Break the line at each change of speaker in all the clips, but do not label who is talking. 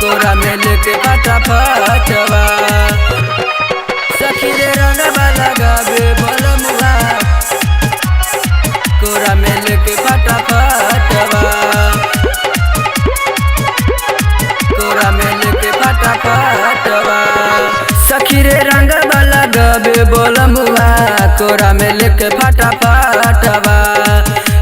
कोरा में लेके फटाफटवा। सखी रे रंगवा लगावे बलमुआ कोरा में लेके फटाफटवा, कोरा में लेके फटाफटवा। सखी रे रंगवा लगावे बलमुआ कोरा में लेके फटाफटवा।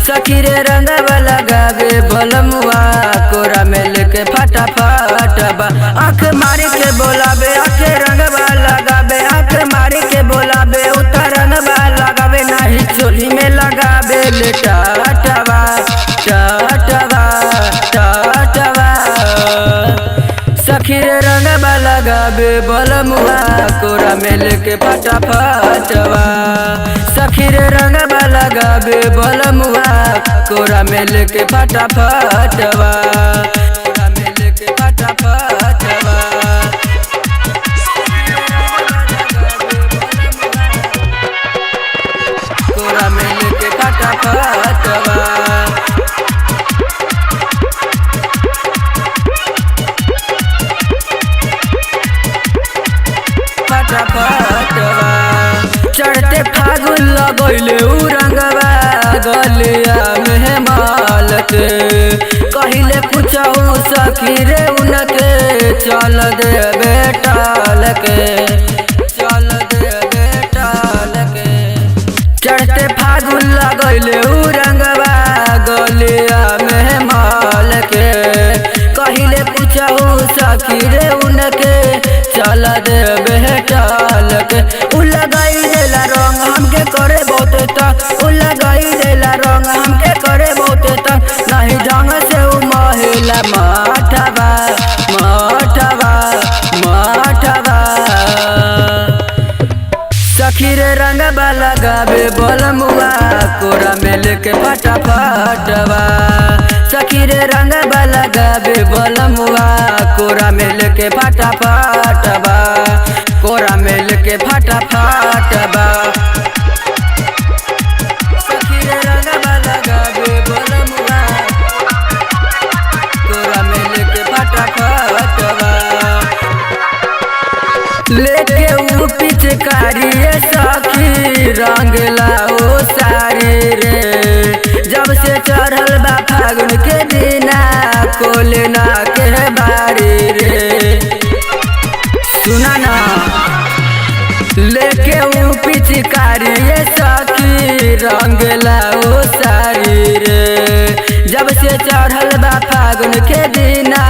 सखी रे रंगवा लगावे बलमुआ कोरा में लेके फटाफटवा। आँख मारी के बोलावे आँख रंगवा लगावे, आँख मारी के बोलावे उतर रंगवा लगावे, नाही चोली में लगावे ले टाटवा टाटवा टाटवा। सखी रे रंगवा लगावे बलमुआ कोरा में लेके फटाफटवा। सखी रे रंगवा लगावे बलमुआ कोरा में लेके फटाफटवा, कोरा में लेके फटाफटवा। कोरा में लेके फटाफटवा। फटाफटवा। चढ़ते फागुन लगैले उ रंगवा गलिया में माल के, कहिले पूछऊ सखी रे उनके चल दे बेटाल के, चल दे बेटाल के। चढ़ते फागुन लगैले उ रंगवा गलिया में माल के, कहिले पूछऊ सखी रे उनके चल दे बेटाल के। उ लगाई देला रंग हमके करे बहुत तंग, उ लगाई देला रंग हमके करे बहुत तंग, नहीं ढंग से उ महिला माठवा माठवा माठवा। सखी रे रंगवा लगावे बलमुआ कोरा में लेके फटाफटवा। सखी रे रंगवा लगावे बलमुआ कोरा में लेके फटाफटवा, कोरा में लेके फटाफटवा। सखी रे रंगवा लगावे बलमुआ कोरा में लेके फटाफटवा। लेके उ पिचकारी सखी रंगला ओ सारी रे, जब से चढ़ल बा फागुन के दिना कोलना के बारी रे। सुना ना, लेके उ पिचकारी सखी रंगला ओ सारी रे, जब से चढ़ल बा फागुन के दिना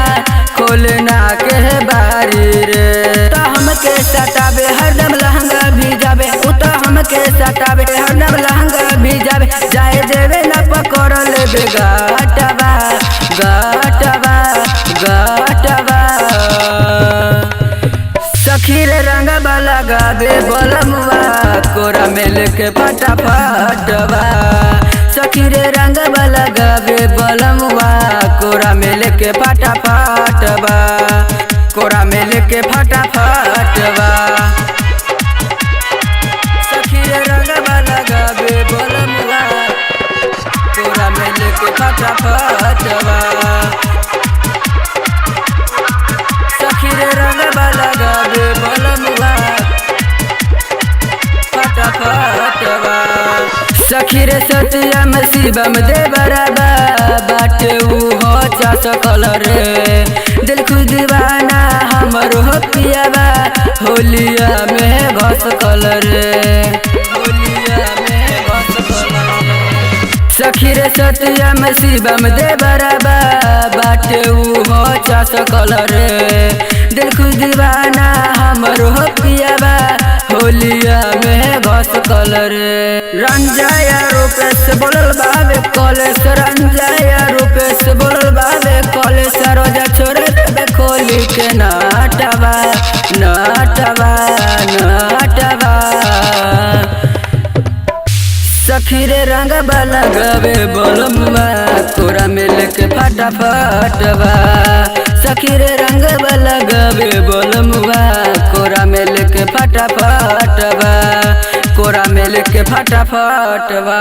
खोलना के बारी रे। त हमके सतावे हरदम लहंगा भिजावे, उ त हमके सतावे हरदम लहंगा भिजावे, जाए देवे न पकड़ लेबे गाटवा गाटवा गाटवा। सखी रे रंगवा लगावे बलमुआ कोरा में लेके फटाफटवा। सखी रे रंगवा लगावे बलमुआ कोरा में लेके फटाफटवा, कोरा में लेके फटाफटवा। सखी रे रंगवा लगावे बलमुआ कोरा में लेके फटाफटवा। सखी रे रंगवा लगावे बलमुआ फटाफटवा। सखी रे सत्यम शिवम देवरबा बाटे उ हो सकल रे, दिल खुश दीवाना हमर हो पियाबा होलिया में घसकल रे, होलिया में घसकल रे। सखी रे सत्यम शिवम देवरबा बाटे उ हो सकल रे, दिल खुश दीवाना हमर हो पियाबा होलिया में घसकल रे। रंजय रूपेश बोलल बाबे कॉलेज, रंजय रूपेश बोलल बाबे कॉलेज, रोजा छोड़ देबे खोली के नाटवा नाटवा नाटवा। सखी रे रंगवा लगावे बलमुआ कोरा में लेके फटाफटवा। सखी रे रंगवा लगावे बलमुआ कोरा में लेके फटाफटवा, कोरा में लेके फटाफटवा।